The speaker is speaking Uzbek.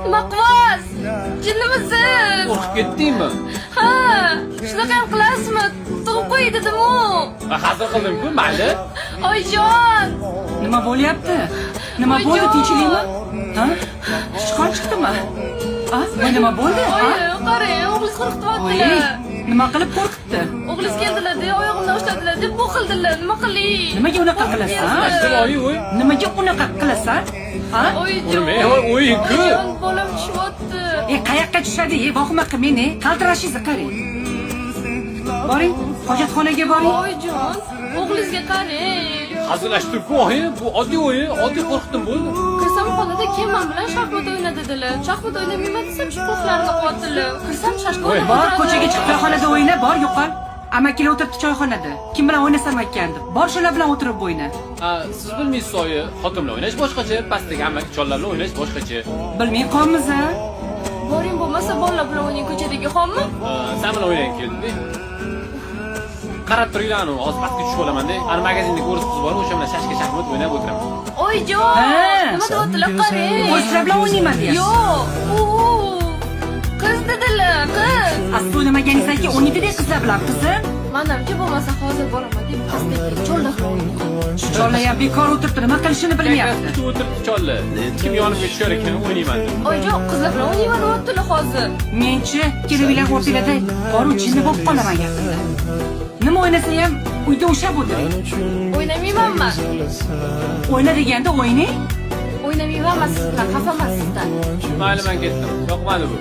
Nima qilasiz? Jinnimisiz? Qo'rqib ketdingmi? Ha, shunaqa ham qilasizmi? Tug'ib qo'y dedim-u. Hazil qildim-ku, mayli. Oyijon! Nima bo'lyapti? Nima bo'ldi, Oyijon! tinchlikmi? Ha? Sichqon chiqdimi? A? Voy, nima bo'ldi? Ha? Oyi, qarang, o'g'lingiz Voy, qo'rqityaptilar. nima qilib qo'rqitdi? O'g'lingiz keldilar deb oyog'imdan ushladilar deb bu qildilar. Nima qilay? Nimaga unaqa qilasan? Ashtim oyi, voy. Nimaga unaqa qilasan? Ha? Oyijon. Urmang, voy, o'yin-ku. Oyijon, bolam tushyapti. E, qayoqqa tushadi? E, vahima qilmang, e. Qaltirashingizni qarang. Boring, hojatxonaga boring. Oyijon, o'g'lingizga qarang. Hazillashdim-ku, oyi. Bu oddiy o'yin, oddiy qo'rqitdim bo'ldi. Kirsam xonada kim bilan shaxmat o'yna dedilar. Shaxmat o'ynamayman desam qulflarni qo'yaptilar. Kirsam shashka Voy, o'ynab Bor, o'tiradi. ko'chaga chiqib choyxonada o'yna, bor, yo'qol. Amakilar o'tiribdi choyxonada. Kim bilan o'ynasam ekan deb. Bor, shular bilan o'tirib o'yna. Ha, siz bilmaysiz oyi, xotin bilan o'ynash boshqacha, pastdagi amaki chollar bilan o'ynash boshqacha. Bilmay qolmiz, a? Boring bo'lmasa bolalar bilan o'ynang ko'chadagi xommi? Ha, sen bilan o'ynaging keldi. Qarab turinglar, anu, hozir pastga tushib olaman-da. Ana magazindagi o'ris qiz bor, o'sha bilan shashka shaxmat o'ynab o'tiraman. Oyijon, Ha. nima deyaptilar qarang. O'zlar bilan o'ynayman deyapsiz. Yo'q, u qiz dedilar, qiz. Siz o'ynamaganingizdan keyin o'ynaydi qizlar bilan, qizim. Manamchi bo'lmasa hozir boraman deb pastdagi chollar bilan o'ynayman. Chollar ham bekor o'tiribdi, nima qilishini bilmayapti. Kutib o'tiribdi chollar. Kim yonimga tushar ekan, o'ynayman deb. Oyijon, qizlar bilan o'ynayman deyaptilar hozir. Menchi, kelibinglar o'rtalarda boru jinni bo'lib qolaman yaqinda. Nima o'ynasa ham uyda ushlab o'tiring. O'ynamayman man. O'yna deganda o'ynang. O'ynamayman man siz bilan, xafaman sizdan. Mayli, men ketdim. Yoqmadi bu.